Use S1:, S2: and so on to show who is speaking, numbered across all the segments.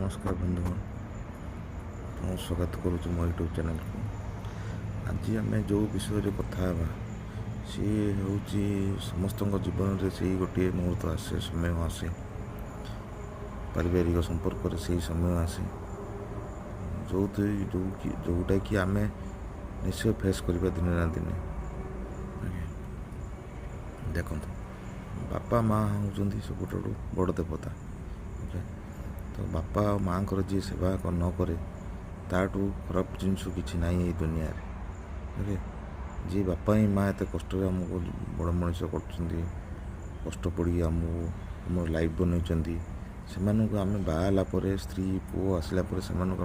S1: ନମସ୍କାର ବନ୍ଧୁଗଣ, ମୁଁ ସ୍ୱାଗତ କରୁଛି ମୋ ୟୁଟ୍ୟୁବ୍ ଚ୍ୟାନେଲ୍କୁ। ଆଜି ଆମେ ଯେଉଁ ବିଷୟରେ କଥା ହେବା ସିଏ ହେଉଛି ସମସ୍ତଙ୍କ ଜୀବନରେ ସେଇ ଗୋଟିଏ ମୁହୂର୍ତ୍ତ ଆସେ, ସମୟ ଆସେ, ପାରିବାରିକ ସମ୍ପର୍କରେ ସେଇ ସମୟ ଆସେ ଯେଉଁଟାକି ଆମେ ନିଶ୍ଚୟ ଫେସ୍ କରିବା ଦିନେ ନା ଦିନେ। ଦେଖନ୍ତୁ, ବାପା ମା' ହେଉଛନ୍ତି ସବୁଠାରୁ ବଡ଼ ଦେବତା। ଓକେ, ତ ବାପା ଆଉ ମାଆଙ୍କର ଯିଏ ସେବା ନ କରେ ତାଠୁ ଖରାପ ଜିନିଷ କିଛି ନାହିଁ ଏଇ ଦୁନିଆରେ। ଓକେ, ଯିଏ ବାପା ହିଁ ମା' ଏତେ କଷ୍ଟରେ ଆମକୁ ବଡ଼ ମଣିଷ କରୁଛନ୍ତି, କଷ୍ଟ ପଡ଼ିକି ଆମକୁ ଆମର ଲାଇଫ୍ ବନେଇଛନ୍ତି, ସେମାନଙ୍କୁ ଆମେ ବାହା ହେଲା ପରେ, ସ୍ତ୍ରୀ ପୁଅ ଆସିଲା ପରେ ସେମାନଙ୍କୁ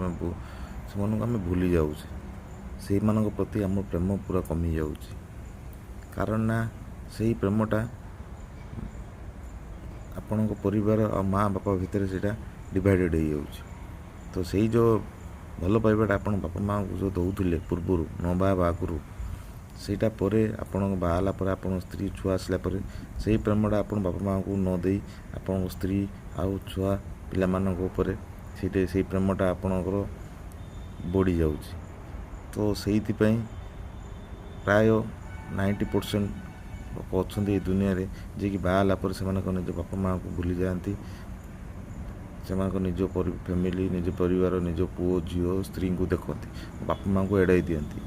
S1: ଆମେ ଭୁଲି ଯାଉଛେ। ସେଇମାନଙ୍କ ପ୍ରତି ଆମ ପ୍ରେମ ପୁରା କମିଯାଉଛି। କାରଣ ନା ସେଇ ପ୍ରେମଟା ଆପଣଙ୍କ ପରିବାର ଆଉ ମା' ବାପା ଭିତରେ ସେଇଟା ଡିଭାଇଡ଼େଡ଼ ହେଇଯାଉଛି। ତ ସେଇ ଯେଉଁ ଭଲ ପାଇବାଟା ଆପଣ ବାପା ମାଆଙ୍କୁ ଯେଉଁ ଦେଉଥିଲେ ପୂର୍ବରୁ, ନ ବାହା ହେବା ଆଗରୁ, ସେଇଟା ପରେ ଆପଣଙ୍କ ବାହା ହେଲା ପରେ, ଆପଣଙ୍କ ସ୍ତ୍ରୀ ଛୁଆ ଆସିଲା ପରେ ସେଇ ପ୍ରେମଟା ଆପଣ ବାପା ମାଆଙ୍କୁ ନ ଦେଇ ଆପଣଙ୍କ ସ୍ତ୍ରୀ ଆଉ ଛୁଆ ପିଲାମାନଙ୍କ ଉପରେ ସେଇଟା ସେଇ ପ୍ରେମଟା ଆପଣଙ୍କର ବଢ଼ିଯାଉଛି। ତ ସେଇଥିପାଇଁ ପ୍ରାୟ 90% ଲୋକ ଅଛନ୍ତି ଏଇ ଦୁନିଆରେ ଯିଏକି ବାହା ହେଲା ପରେ ସେମାନଙ୍କ ନିଜ ବାପା ମାଆଙ୍କୁ ଭୁଲି ଯାଆନ୍ତି, ସେମାନଙ୍କ ନିଜ ଫ୍ୟାମିଲି, ନିଜ ପରିବାର, ନିଜ ପୁଅ ଝିଅ ସ୍ତ୍ରୀଙ୍କୁ ଦେଖନ୍ତି, ବାପା ମାଆଙ୍କୁ ଏଡ଼ାଇ ଦିଅନ୍ତି।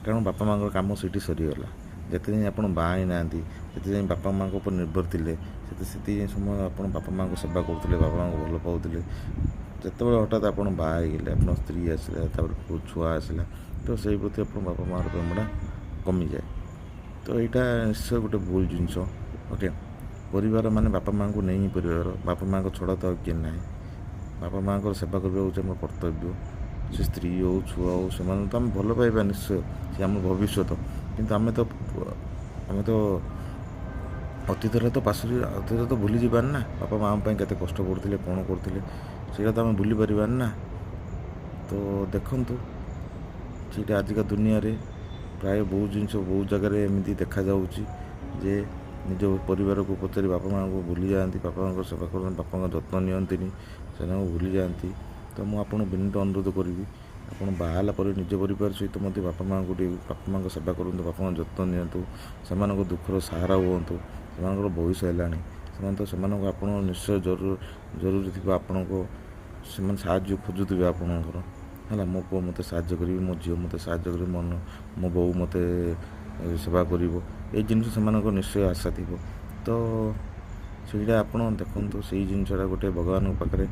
S1: କାରଣ ବାପା ମାଆଙ୍କର କାମ ସେଇଠି ସରିଗଲା। ଯେତେ ଯାଏଁ ଆପଣ ବାହା ହେଇନାହାନ୍ତି, ଯେତେ ଯାଏଁ ବାପା ମାଆଙ୍କ ଉପରେ ନିର୍ଭର ଥିଲେ, ସେତିକି ଯାଏଁ ସମୟ ଆପଣ ବାପା ମାଆଙ୍କୁ ସେବା କରୁଥିଲେ, ବାପା ମାଆଙ୍କୁ ଭଲ ପାଉଥିଲେ। ଯେତେବେଳେ ହଠାତ୍ ଆପଣ ବାହା ହେଇଗଲେ, ଆପଣଙ୍କ ସ୍ତ୍ରୀ ଆସିଲା, ତାପରେ ପୁଅ ଛୁଆ ଆସିଲା, ତ ସେଇ ପ୍ରତି ଆପଣ ବାପା ମାଆର ପ୍ରେମଟା କମିଯାଏ। ତ ଏଇଟା ନିଶ୍ଚୟ ଗୋଟେ ଭୁଲ ଜିନିଷ। ଓକେ, ପରିବାର ମାନେ ବାପା ମାଆଙ୍କୁ ନେଇ ହିଁ ପରିବାର, ବାପା ମାଆଙ୍କ ଛଡ଼ା ତ ଆଉ କିଏ ନାହିଁ। ବାପା ମାଆଙ୍କର ସେବା କରିବା ହେଉଛି ଆମର କର୍ତ୍ତବ୍ୟ। ସେ ସ୍ତ୍ରୀ ହେଉ ଛୁଆ ହେଉ, ସେମାନଙ୍କୁ ତ ଆମେ ଭଲ ପାଇବା ନିଶ୍ଚୟ, ସେ ଆମ ଭବିଷ୍ୟତ। କିନ୍ତୁ ଆମେ ତ ଅତୀତରେ ତ ପାଶୋରି, ଅତୀତରେ ତ ଭୁଲି ଯିବାନି ନା। ବାପା ମାଆଙ୍କ ପାଇଁ କେତେ କଷ୍ଟ କରୁଥିଲେ, କ'ଣ କରୁଥିଲେ, ସେଇଟା ତ ଆମେ ଭୁଲି ପାରିବାନି ନା। ତ ଦେଖନ୍ତୁ, ସେଇଟା ଆଜିକା ଦୁନିଆରେ ପ୍ରାୟ ବହୁତ ଜିନିଷ ବହୁତ ଜାଗାରେ ଏମିତି ଦେଖାଯାଉଛି ଯେ ନିଜ ପରିବାରକୁ ପଚାରି ବାପା ମାଆଙ୍କୁ ଭୁଲି ଯାଆନ୍ତି, ବାପା ମାଆଙ୍କ ସେବା କରନ୍ତି, ବାପାଙ୍କ ଯତ୍ନ ନିଅନ୍ତିନି, ସେମାନଙ୍କୁ ଭୁଲି ଯାଆନ୍ତି। ତ ମୁଁ ଆପଣଙ୍କୁ ବିନୀତ ଅନୁରୋଧ କରିବି, ଆପଣ ବାହା ହେଲା ପରେ ନିଜ ପରିବାର ସହିତ ମଧ୍ୟ ବାପା ମାଆଙ୍କୁ ଟିକେ, ବାପା ମାଆଙ୍କ ସେବା କରନ୍ତୁ, ବାପା ମାଆଙ୍କ ଯତ୍ନ ନିଅନ୍ତୁ, ସେମାନଙ୍କ ଦୁଃଖର ସାହାରା ହୁଅନ୍ତୁ। ସେମାନଙ୍କର ବୟସ ହେଲାଣି, ସେମାନେ ତ ସେମାନଙ୍କୁ ଆପଣ ନିଶ୍ଚୟ ଜରୁରୀ ଥିବ ଆପଣଙ୍କ, ସେମାନେ ସାହାଯ୍ୟ ଖୋଜୁଥିବେ ଆପଣଙ୍କର। ହେଲା, ମୋ ପୁଅ ମୋତେ ସାହାଯ୍ୟ କରିବେ, ମୋ ଝିଅ ମୋତେ ସାହାଯ୍ୟ କରିବ, ମୋ ବୋଉ ମୋତେ ସେବା କରିବ, ଏଇ ଜିନିଷ ସେମାନଙ୍କ ନିଶ୍ଚୟ ଆଶା ଥିବ। ତ ସେଇଟା ଆପଣ ଦେଖନ୍ତୁ, ସେଇ ଜିନିଷଟା ଗୋଟେ ଭଗବାନଙ୍କ ପାଖରେ